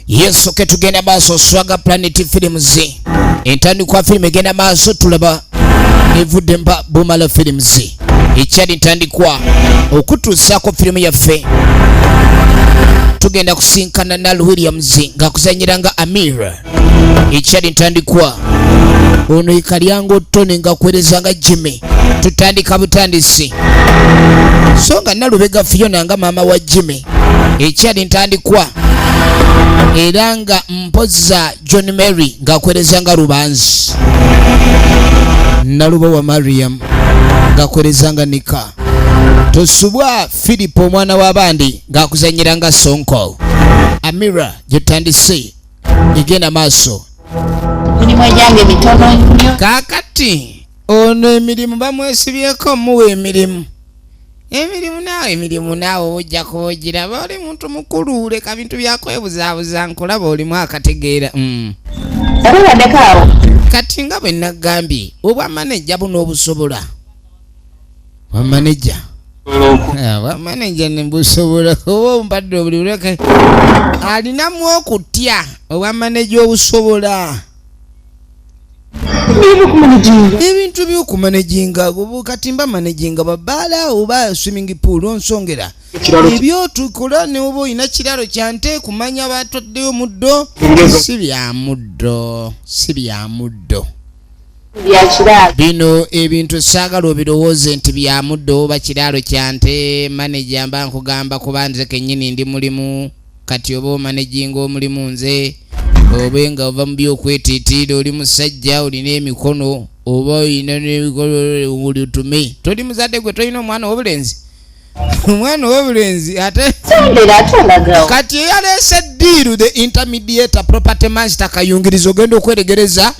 Yesu ke tugenda maaso. Swaga Planet Films, entandikwa firimu egenda maaso, tulaba evudde mba Bumala Films, ekyali ntandikwa okutuusaako firimu yaffe. Tugenda kusinkana Nal Williams ng'akuzanyira nga Amir, ekyali ntandikwa. Ono ikalyango Tony nga kuweereza nga Jimmy. Tutandika butandisi, so nga Nalubega Fiona nga maama wa Jimmy, ekyali ntandikwa, era nga mpoza John Mary ng'akuweereza nga Lubanzi, Naluba wa Mariam ng'akuweereza nga Nika, Tosubwa Philip omwana w'abandi ng'akuzanyira nga Sonko. Amira gyetandise egenda maaso. Emirimu egyange mitono nnyo. Kaakati ono emirimu bamwesibyeko, muwa emirimu, emirimu naawe, emirimu naawe ojja kuba oli muntu mukulu, leka bintu byakwebuzaabuza, nkulaba olimu akategeera. Obaddeko awo. Kati nga bwe nagambye, obwa maneja buno obusobola, bwa maneja. Ah, bwa maneja nebusobola oba ompadde obuli buleke alinamu okutya, obwa maneja obusobola, ebintu byokumanejinga. Kati mba manejinga babaala oba swimming pool, onsongera ebyotukola neoba olina kiralo kyante kumanya bataddeyo muddo, si bya muddo, si bya muddo. Bya kiraalo. Bino ebintu saagala obirowooze nti bya muddo oba kiraalo kyante. Maneja mba nkugamba kuba nze kennyini ndi mulimu. Kati oba omanejinga omulimu nze, obe nga ova mu byokwetiitiira, oli musajja olina emikono oba olina n'emikono oli otume, toli muzadde gwe, tolina omwana ow'obulenzi, omwana ow'obulenzi ate. Sondera ate olagawo. Kati eyaleese deal, the intermediate property master Kayungiriza, ogenda okweregereza.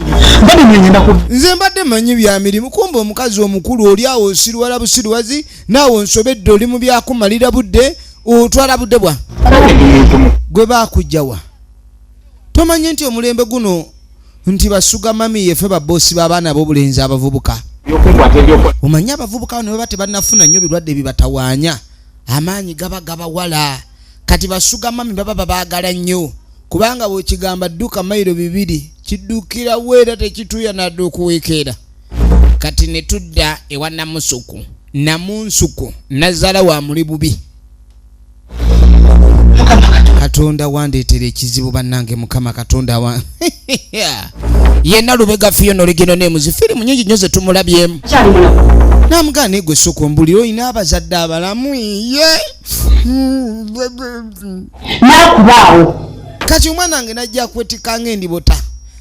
Nze mbadde manyi bya mirimu, kumba omukazi omukulu oli awo osirwala busirwazi, naawe onsobedde, oli mu byakumalira budde, otwala budde bwa gwe baakugjawa. Tomanyi nti omulembe guno nti ba sugar mummy yefe baboosi b'abaana ab'obulenzi abavubuka? Omanyi abavubuka bano baba tebannafuna nnyo birwadde bibatawaanya, amaanyi gaba gabawala. Kati ba sugar mummy baba babaagala nnyo, kubanga bwekigamba dduka mayiro 2 kiddukirawo era tekituuya nadde okuweekeera. Kati ne tudda ewa Namusuku, Namunsuku nazaala wa muli bubi. Katonda wandeetera ekizibu bannange, Mukama Katonda wa yenna Lubega Fiona oligino nemuzi firimu nyingi nnyo ze tumulabyemu. Kyali mulamu. Namugaa naye gwe sooka ombulire, olina abazadde abalamu? Ye. Naakubaawo. Kati omwana wange najja kwetikka ng'endibota,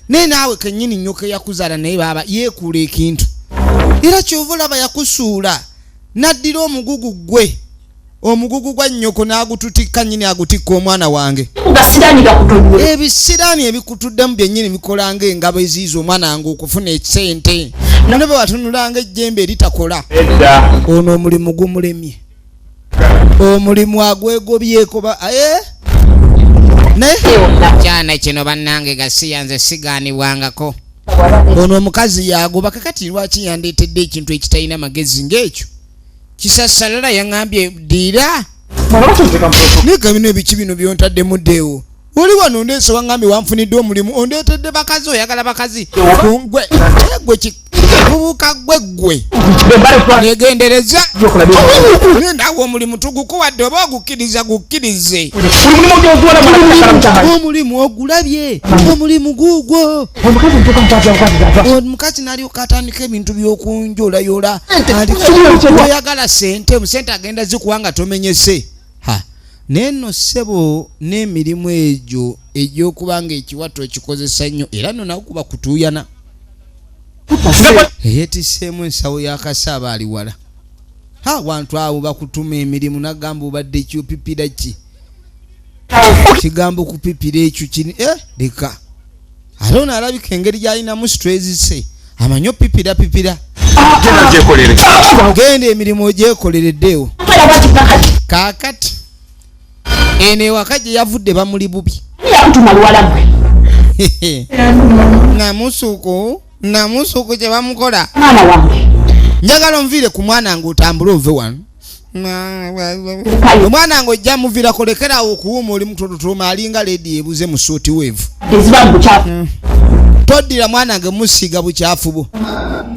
naye naawe kennyini nnyoko eyakuzaala naye baaba yeekuula ekintu, era kyova olaba yakusuula n'addira omugugu gwe, omugugu gwa nnyoko n'agututikka nnyini, agutikka omwana wange. Gasiraani gakutonye. Ebisiraani ebikutuddemu byennyini bikola ng'engabo eziyiza omwana wange okufuna ekisente, none bwe watunulanga ejjembe eritakola. Ono omulimu gumulemye, omulimu agwegobyeko ba eh? Naye kyana kino bannange gasiya, nze sigaanibwangako. Ono omukazi yagoba. Kakati lwaki yandeetedde ekintu ekitalina magezi ng'ekyo kisasalala? Yaŋŋambye ddiira naye bino ebiki bino byontaddemu ddeewo. Oli wano ondeese, waŋŋambye wanfunidde omulimu, ondeetedde bakazi, oyagala bakazi gwe gwe kibuuka gwe gwe negendereza nendawo omulimu tugukuwadde oba ogukkiriza gukkirize. Omulimu ogulabye, omulimu guugwo. Omukazi nalyoka atandika ebintu by'okunjolayola, oyagala sente, sente agenda zikuwa nga tomenyese. Ha, naye nno ssebo n'emirimu egyo egy'okuba nga ekiwato okikozesa nnyo, era nno nakuba kutuuyana, eyeetisseemu ensawo y'akasaaba ali wala. Ha, wantu awo bakutuma emirimu, nagamba obadde kyopipira ki kigambo kupipira ekyo kini eh, leka. Ate ono alabika engeri gy'alinamu stress se amanyi opipira pipira. Genda emirimu ogyekolereddeewo. Kaakati eno ewaka gye yavudde bamuli bubi. Yakutuma luwala gwe. Namusuku, Namusuku kye bamukola. Mwana wange. Njagala onviire ku mwana nga otambule ove wano. Omwana nga ojja muviirako, lekerawo okuwuuma, oli mutototoma, alinga ledi ebuze mu suuti weevu. Eziba mu bukyafu. Toddira mwana nge musiiga bukyafu bwo.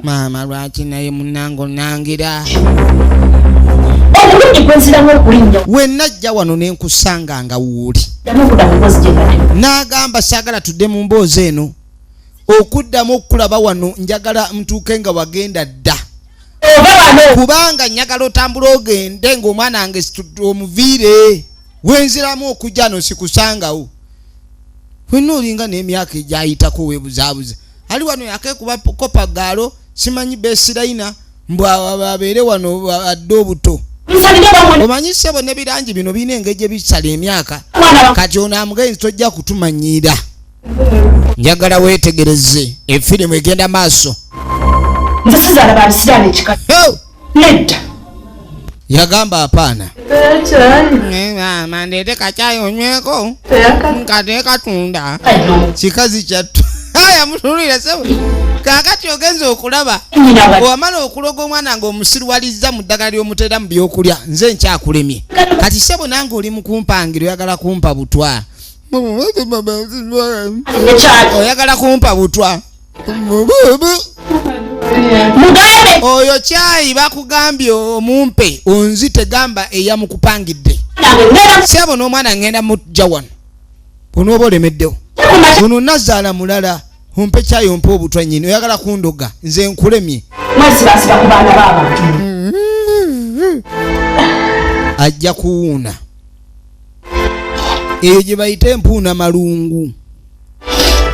Maama, lwaki naye munange onangira? Omulundi gwenziramu okulinnya. Wenajja wano nenkusanga nga wuuli. Ddamu okudda mu mboozi gye mbadde. N'agamba, saagala tudde mu mboozi eno okuddamu okukulaba wano. Njagala ntuuke nga wagenda dda. Ova wano. Kubanga njagala otambula ogende ng'omwana wange omuviire. Wenziramu okujja no sikusangawo. Wenna olinga n'emyaka egyayitako weebuzaabuza. Ali wano yakekuba kopa gaalo, simanyi besirayina mbw abeere wano adde obuto. Nsabire wamwe. Omanyi ssebo, ne birangi bino birina engeri gye bisala emyaka. Mwana. Kati ono amugenzi, tojja kutumanyiira. Njagala weetegereze efirimu egenda maaso. Nze sizaala babisiraani ekika. Ho! Nedda. Yagamba apaana. Maama, ndeete kacyayi onyweko nkate katunda. Kano. Kikazi kyattu aya mutunulira sebo. Kaakati ogenza okulaba Nyina wa wamala okuloga omwana ng'omusirwalizza mu ddagala ly'omuteera mu byokulya. Nze nkyakulemye kati sebo, nange oli mukumpangira, oyagala kumpa butwa. Nekyali. Oyagala kumpa butwa. Mugambe. Oyo kyayi bakugambye omumpe onzite, gamba eyamukupangidde. Nange ngenda. Sebo, n'omwana ngenda mujja wano onooba olemeddewo. Kumakya. Ono nazaala mulala, ompe kyayi ompe obutwa. Nyini oyagala kundoga, nze nkulemye. Mwesibasiba ku baana b'abantu. Ajja kuwuuna eyo gye bayita empuuna malungu.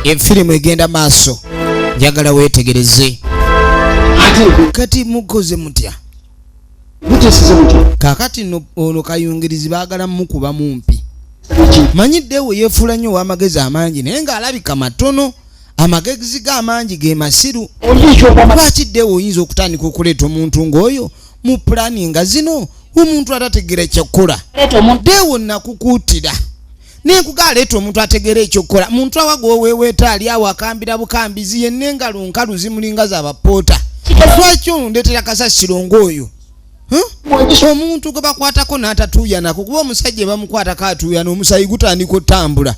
Efirimu egenda maaso, njagala weetegereze. Ate Kati mukoze mutya? Muteesize mutya? Kaakati nno ono kayungirizi baagala mukuba mumpi. Eki? Manyiddewo yeefuula nnyo ow'amagezi amangi, naye ng'alabika matono, amagezi ge amangi ge masiru. Oli ekyokwama. Lwaki ddewo oyinza okutandika okuleeta omuntu ng'oyo mu pulaani nga zino, omuntu atategeera kyakkola? Leeta omuntu. Ddewo nakukuutira nenkuga aleeta omuntu ategeera ekyokukola. Muntu awa gwoweeweeta ali awo akambira bukambizi yenna, engalo nkalu zimulinga zabapoota. Lwaki ondeetera kasasiro ng'oyo? Huh? Omuntu gwe bakwatako n'atatuuyanako, kuba omusajja bamukwatako atuuyana, omusayi gutandika otambula.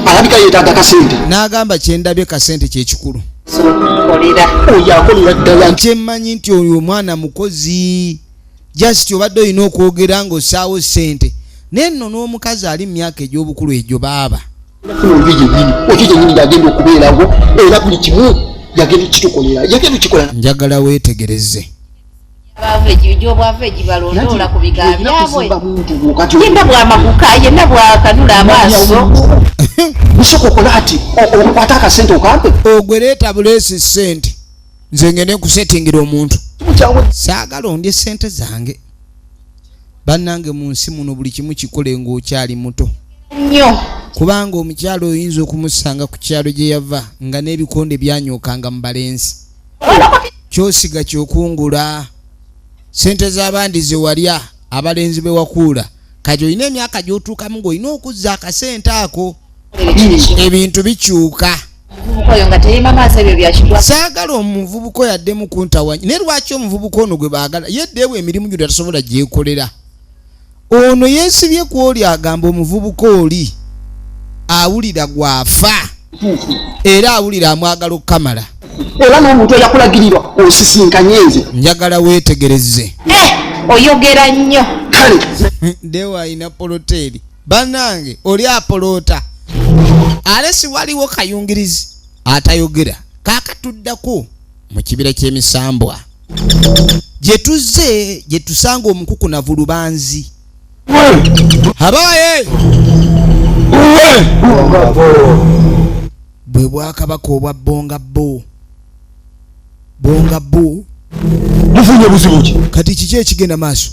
Alabika yeetaaga kasente. N'agamba, kyendabye kasente kyekikulu. Kolera. Oyo akolera ddala. Kyemmanyi nti oyo omwana mukozi, just obadde olina okwogera ng'ossaawo ssente. Naye nno n'omukazi ali mu myaka egy'obukulu egyo baaba. Funa oyo yennyini, oyo yennyini yagenda okubeerawo, era buli kimu yagenda kitukolera, yagenda okikola. Njagala weetegereze. Gyobwava egibalondoola ku bigambo byabwe. Kuzimba muntu kati. Yenna bwamaguka, yenna bwakanula amaaso. Nsooka okola ati okwata akasente okampe. Ogwe leeta buleesi ssente, nze ngende nkusetingira omuntu. Mukyawe. Saagala ondye ssente zange. Bannange, mu nsi muno buli kimu kikole ng'okyali muto. Nnyo. Kubanga omukyalo oyinza okumusanga ku kyalo gye yava nga n'ebikonde byanyokanga mu balenzi. Kyosiga kyokungula. Sente z'abandi zewalya, abalenzi be wakuula, kati olina emyaka gy'otuukamu ng'olina okuzza akasente ako. Ebintu bikyuka. Omuvubuka oyo nga teyima maaso, ebyo byakigwa. Saagala omuvubuka oyo addemu kuntawanya. Naye lwaki omuvubuka ono gwe baagala yeddeewo emirimu gyo tasobola gyekolera? Ono yeesibye ku oli, agamba omuvubuka oli awulira gwafa era awulira amwagala okukamala. Era n'omuntu eyakulagirirwa osisinkanye nze. Njagala weetegereze. Eh, oyogera nnyo. Kale. Ndewo alina poloteeri. Bannange, oli apoloota ale si waliwo kayungirizi atayogera. Kaakatuddako mu kibira ky'emisambwa gye tuzze, gye tusanga omukukunavu Lubanzi abaye bwe bwakabaka obwa Bonga Bo, Bonga Bo. Mufunye buzibu ki? Kati kiki ekigenda maaso?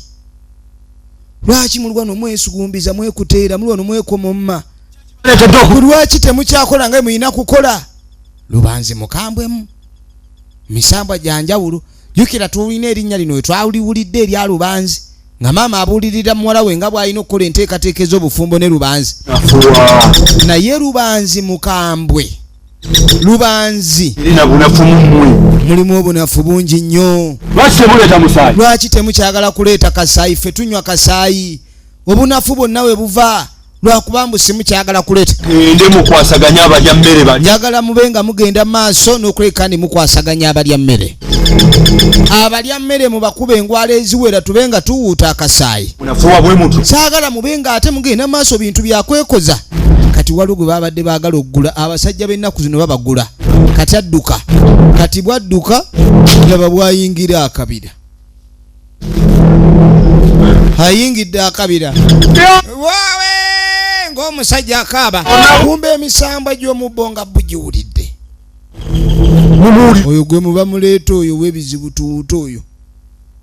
Lwaki mulwano mwesugumbiza, mwekuteera, mulwano mwekomomma? Leetedde oku Lwaki temukyakola nga mulina kukola? Lubanzi mukambwemu, misambwa gyanjawulo. Jjukira tulina erinnya lino wetwaliwulidde erya Lubanzi nga maama abuulirira muwala we nga bw'alina okukola enteekateeka ez'obufumbo ne Lubanzi. Afuwa. Naye Lubanzi mukambwe. Lubanzi Erina bunafu mu mmwe. Mulimu obunafu bungi nnyo. Lwaki temuleeta musaayi? Lwaki temukyagala kuleeta kasaayi? Ffe tunywa kasaayi. Obunafu bwonna we buva lwakuba mbu simukyagala kuleeta. Gende mukwasaganye abalya mmere bali. Njagala mube nga mugenda maaso n'okuleka ndi mukwasaganya abalya mmere. Abalya mmere mubakuba engwala eziwera tube nga tuwuuta akasaayi. Munafuwa bwe mutyo. Saagala mube nga ate mugenda maaso bintu byakwekoza. Kati waliwo gwe babadde baagala okugula, abasajja b'ennaku zino babagula. Kati adduka. Kati bw'adduka laba bw'ayingira akabira. Ayingidde akabira. Waawe ng'omusajja akaaba. Kumbe emisambwa gy'omubbo nga bugiwulidde. Oyo gwe muba muleeta oyo w'ebizibu tuwuute oyo.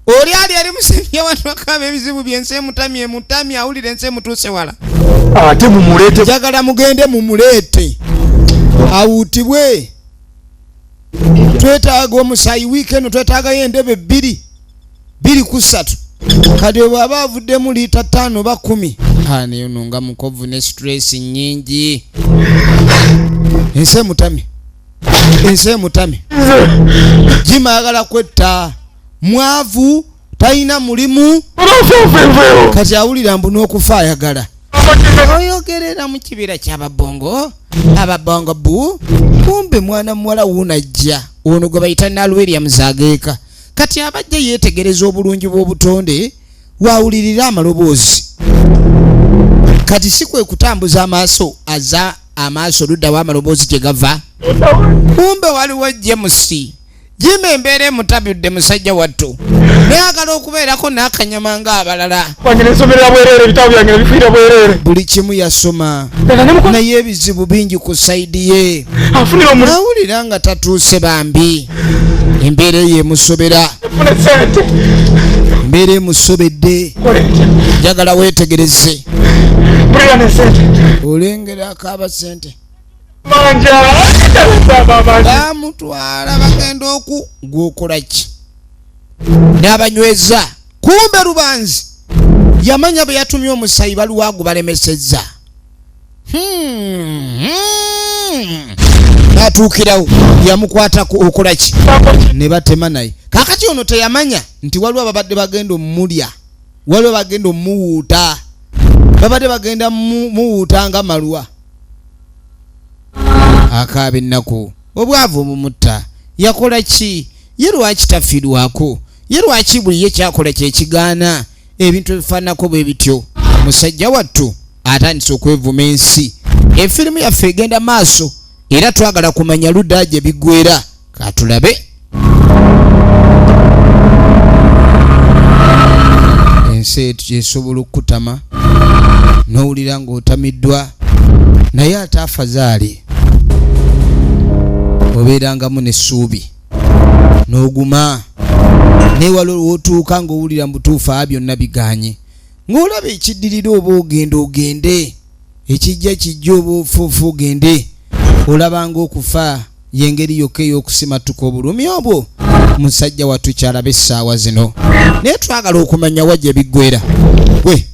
Oli ali eri musembye wano akaaba ebizibu by'ensi emutamye, emutamye, awulira ensi emutuuse wala. Ate mumuleete. Njagala mugende mumuleete. Awuutibwe. Twetaaga omusaayi wiiki eno, twetaagayo endebe bbiri. 2 ku 3. Kati bw'aba avuddemu liita 5 oba 10. Naye ono nga mukovu ne stress nnyingi. Ensi emutamye. Ensi emutamye. Jim ayagala kwetta. Mwavu, talina mulimu. Kati awulira mbu n'okufa ayagala. Oyogerera mu kibira ky'ababongo. Ababongo bu. Kumbe mwana muwala wuunajja. Ono gwe bayita Nal Williams ageeka. Kati abajja yeetegereza obulungi bw'obutonde, wawulirira amaloboozi. Kati si kwe kutambuza amaaso, aza amaaso ludda w'amaloboozi gye gava. Kumbe waliwo James. Jim embeera emutabidde musajja wattu. Nayagala okubeerako n'akanyama ng'abalala. Wange nsomerera bwereere, ebitabo byange ne bifiira bwereere. Buli kimu yasoma. Ddala ne muko- Naye ebizibu bingi ku sayidi ye. Afunira omulimu. Nawulira nga tatuuse bambi. Embeera eyo emusobera. Funa ssente. Embeera emusobedde. Kole ntya? Njagala weetegereze. Mpulira ne ssente. Olengera akaaba ssente. Manja, Bamutwala bagenda oku gw'okola ki? N'abanyweza. Kumbe Lubanzi yamanya bwe yatumye omusayi baluwa gubalemesezza. N'atuukirawo yamukwatako okola ki? Ne batema naye. Kaakati ono teyamanya nti waliwo ababadde bagenda omulya, waliwo bagenda omuwuuta, babadde bagenda muwuuta nga malwa. Akaaba ennaku, obwavu bumutta. Yakola ki? Ye lwaki tafiirwako? Ye lwaki buli ye kyakola kye kigaana? Ebintu ebifaananako bwe bityo. Musajja wattu atandise okwevuma ensi. Efirimu yaffe egenda maaso era twagala kumanya ludda gye biggweera. Katulabe. Ensi etu esobola okukutama n'owulira ng'otamiddwa, naye ate afazaali obeerangamu n'essuubi n'oguma. Naye waliwo w'otuuka ng'owulira mu butuufu byonna bigaanye, ng'olaba ekiddirira oba ogenda ogende, ekijja kijja oba ofuufu ogende, olaba ng'okufa y'engeri yokka ey'okusimattuka obulumi obwo. Musajja wattu kyalaba essaawa zino, naye twagala okumanya wa gye biggweera. Gwe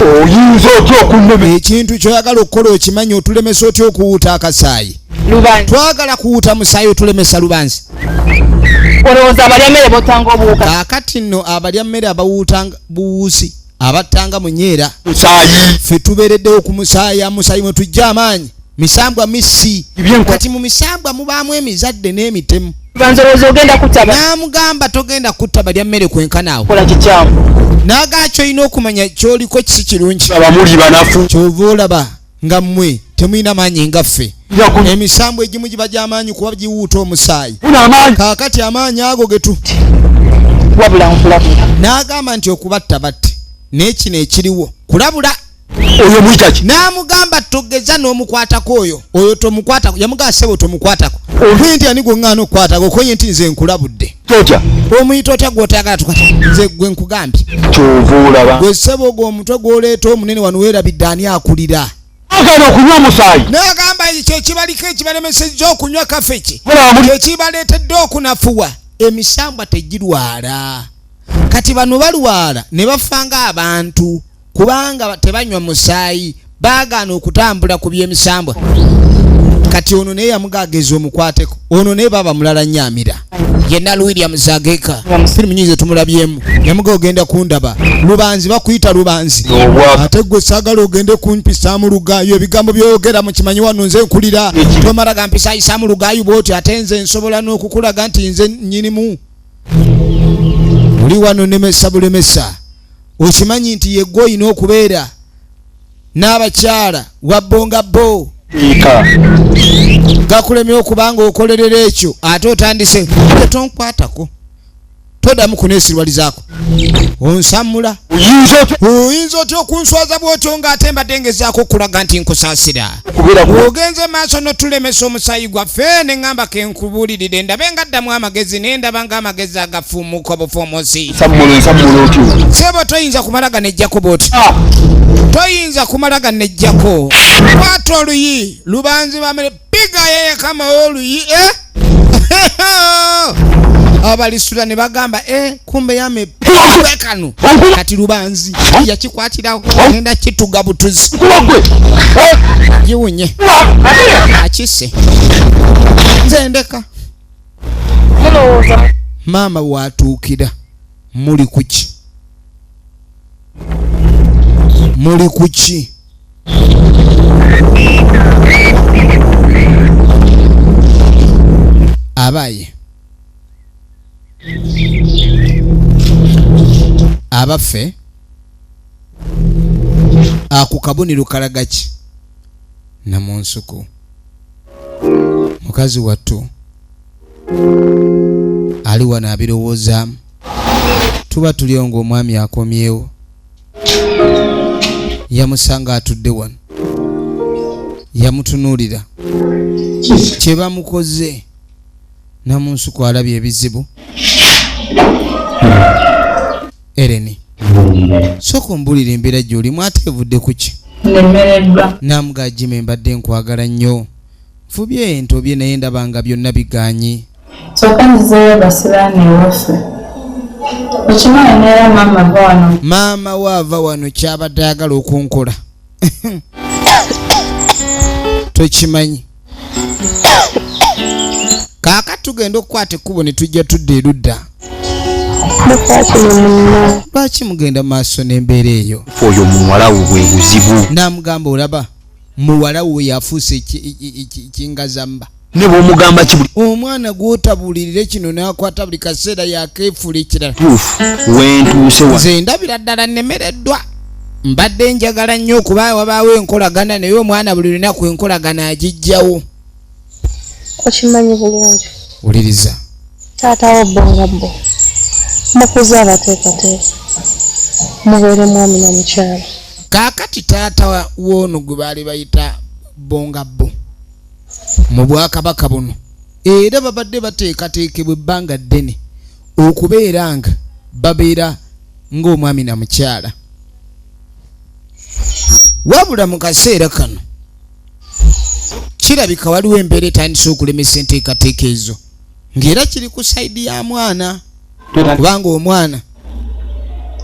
oyinza otya okunnema? Ekintu ky'oyagala okukola okimanyi, otulemesa otya okuwuuta akasaayi? Lubanzi. Twagala kuwuuta musaayi, otulemesa Lubanzi. Olowooza abalya mmere botanga obuwuka? Kaakati nno abalya mmere abawuuta buwuusi, abattanga munyeera. Musaayi. Ffe tubeereddewo ku musaayi, musaayi mwe tujja amaanyi. Misambwa missi. Ebyenkwa. Kati mu misambwa mubaamu emizadde n'emitemu. Lubanzi olowooza ogenda kutta ba- N'amugamba togenda kutta balya mmere kwenkana awo. Kola kikyamu. N'agaa ky'olina okumanya ky'oliko si kirungi. Abamuli banafu. Ky'ova olaba nga mmwe temulina maanyi nga ffe. Nja Emisambu egimu giba gy'amaanyi kuba giwuuta omusaayi. Funa amaanyi. Kaakati amaanyi ago getu. Wabula nkulabula. N'agamba nti okubatta batte. Naye kino ekiriwo kulabula. Oyo muyita ki? N'amugamba togeza n'omukwatako oyo. Oyo tomukwatako. Yamugamba ssebo tomukwatako. Oyo. Nti ani gwe ŋŋaana okukwatako? Okonye nti nze nkulabudde. Totya. Omuyita otya gw'otayagala tukwate? Nze gwe nkugambye. Ky'ova olaba. Gwe ssebo gwe omutwe gw'oleeta omunene wano weerabidde ani akulira. Agaana okunywa omusaayi. N'agamba ekyo ekibaliko ekibalemesezza okunywa kafe ki? Mulaba muli- Ekibaleetedde okunafuwa. Emisambwa tegirwala. Kati bano balwala ne bafa ng'abantu kubanga tebanywa musaayi, baagaana okutambula ku by'emisambwa. Kati ono naye yamugageza omukwateko, ono naye baba mulala nnyamira yenna Williams Ageka, firimu nyingi tumulabyemu. Yamuga ogenda kundaba Lubanzi, bakuyita Lubanzi, ate gwe saagala ogende kumpisaamu lugaayo. Ebigambo by'oyogera mukimanyi wano nze nkulira, tomala gampisayisaamu lugaayo bw'otyo, ate nze nsobola n'okukulaga nti nze nnyinimu. Oli wano nemesa bulemesa, okimanyi nti yegwe olina okubeera n'abakyala wabbonga bo gakulemye okubanga okolerera ekyo, ate otandise tonkwatako, toddamu kuneesirwalizaako, onsammula. Oyinza otya okunswaza bw'otyo ng'ate mbadde ngezaako okulaga nti nkusaasira? Ogenze maaso n'otulemesa omusaayi gwaffe, ne ŋŋamba kenkubuulirire ndabe nga ddamu amagezi, naye ndaba ng'amagezi agafuumuka bufuumusi. Sebo toyinza kumala ganejjako bw'otyo, toyinza kumala ganejjako. Kwata oluyi Lubanzi bamere piga yeyekamawo oluyi abalisula ne bagamba kumbe yame kano. Kati Lubanzi yakikwatirawo ngenda kituga butuzi giwunye akise nze ndeka. Maama watuukira muli kuki? Muli kuki? Abaye abaffe ako kabonero kalaga ki? Namunsuku mukazi wattu ali wano abirowoozaamu. Tuba tulio ng'omwami akomyewo, yamusanga atudde wano, yamutunuulira kye bamukoze. Namunsuku alabye ebizibu. Ereni, sooka ombuulire embeera gy'olimu ate evudde ku ki? Namuga Jimmy mbadde nkwagala nnyo, nfubye entobye naye ndaba nga byonna bigaanyi. Sooka nzizeeyo basiraane ewaffe. Okimanyi neera maama ava wano. Maama we ava wano kyabadde ayagala okunkola tokimanyi. Kaakati tugenda okukwata ekkubo ne tujja tudda erudda. Lwaki mugenda maaso n'embeera eyo? Oyo muwala wo bwe buzibu. Namugamba olaba muwala wo yafuuse kingazamba. Ne bw'omugamba ki buli omwana gw'otabuulirire kino n'akwata buli kaseera yakeefuula ekirala. Wentuuse wa nze ndabira ddala nnemereddwa. Mbadde njagala nnyo okuba wabaawo enkolagana, naye omwana buli lunaku enkolagana agijjawo. Okimanyi bulungi. Wuliriza. Taata wo Bbonga Bbo mukuze abateekateeka mubeere mwami na mukyala. Kaakati taata w'ono gwe baali bayita Bbonga Bbo mu bwakabaka buno, era babadde bateekateekebwa ebbanga ddene okubeera nga babeera ng'omwami na mukyala. Wabula mu kaseera kano kirabika waliwo embeera etandise okulemesa enteekateeka ezo, ng'era kiri ku sayidi ya mwana, kubanga omwana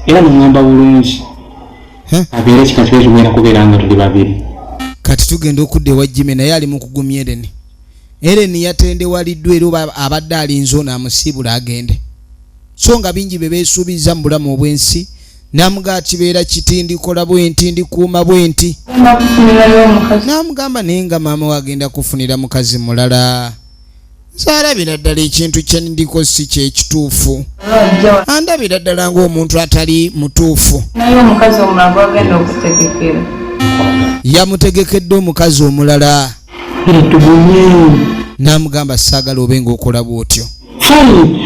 era mungamba bulungi abeere kika kibe kigenda kubeera nga tuli babiri. Kati tugenda okudda ewa Jimmy, naye ali mu kugumya Ereni. Ereni yatendewaliddwa era abadde alinze ono amusiibula agende, so nga bingi bye beesuubiza mu bulamu obw'ensi. Namuga kibeera kiti ndikola bwe nti ndikuuma bwe nti. Namugamba naye nga maama we agenda kufunira mukazi mulala. Nze ddala ekintu kye ndiko si kyekituufu, andabira ddala ng'omuntu atali mutuufu. Naye omukazi omulala gwagenda okutegekera. Yamutegekedde omukazi omulala. Namugamba saagala obe ng'okola bw'otyo.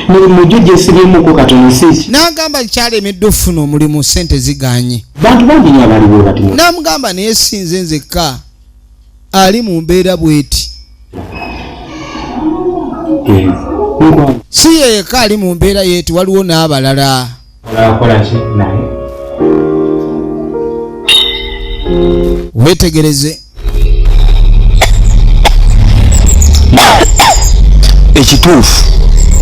Mulimu gyo gyesibyemuko katono si N'agamba nkyalemedde okufuna omulimu, ssente ziganye. Bantu bangi nnyo abaliwo bati. N'amugamba naye si nze nzekka ali mu mbeera bw'eti, si ye yekka ali mu mbeera yeeti, waliwo n'abalala. Olakola ki naye? Weetegereze. Ekituufu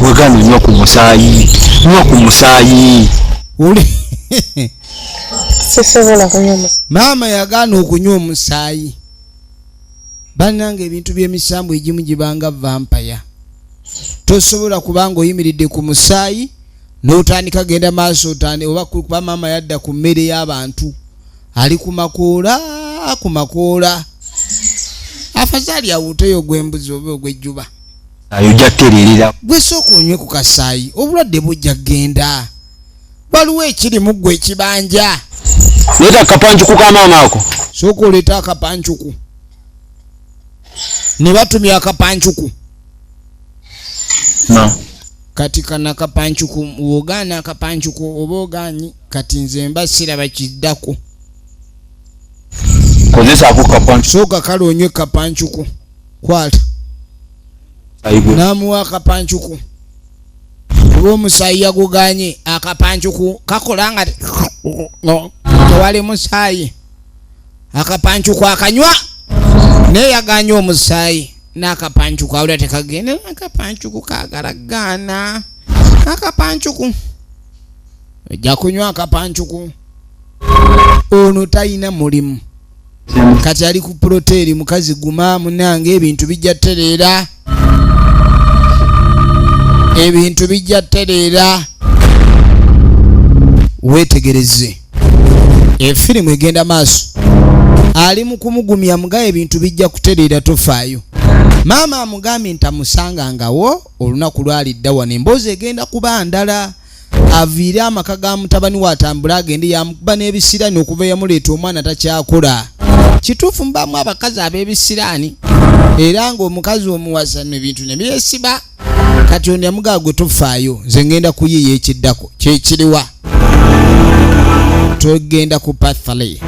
wagaana onywa ku musaayi, nywa ku musaayi. Oli Sisobola kunywa musaayi. Maama yagaana okunywa omusaayi. Bannange, ebintu by'emisambu egimu gibanga vampire. Tosobola kubanga oyimiridde ku musaayi n'otandika genda maaso otandi oba kuba maama yadda ku mmere y'abantu, ali ku makoola, ku makoola. Afazaali awuuteyo ogw'embuzi oba ogw'ejjuba. Ojja kutereerera. Gwe sooka onywe ku kasaayi, obulwadde bujja kgenda. Waliwo ekiri mu ggwe ekibanja. Leeta kapancuku ka maama ako. Sooka oleeta akapancuku. Ne batumya akapancuku. Ma. Kati kana akapancuku, wogaana akapancuku oba ogaanyi, kati nze mba siraba kiddako. Kozesaako kapancuku. Sooka kale onywe kapancuku, kwata. Ayigwe. N'amuwa akapancuku. Kuba omusaayi yaguganye, akapancuku kakola nga tewali musaayi. Akapancuku akanywa, naye yaganye omusaayi n'akapancuku awulira tekagenda. Akapancuku kagalagaana. Akapancuku, ojja kunywa akapancuku. Ono talina mulimu, kati ali ku puloteri. Mukazi guma munange, ebintu bijja tereera, ebintu bijja tereera. Weetegereze efirimu egenda maaso. Ali mu kumugumya, mugaye ebintu bijja kutereera, tofaayo. Maama amugambye nti amusangangawo olunaku lwalidda wano, emboozi egenda kuba ndala. Aviire amaka ga mutabani we, atambule agende. Yamukuba n'ebisiraani okuva yamuleeta omwana takyakola. Kituufu, mubaamu abakazi ab'ebisiraani, era ng'omukazi omuwasa ebintu ne byesiba. Kati ono yamugaa, gwe tofaayo, nze ngenda kuyiiya ekiddako. Kyekiriwa? Togenda ku pathale.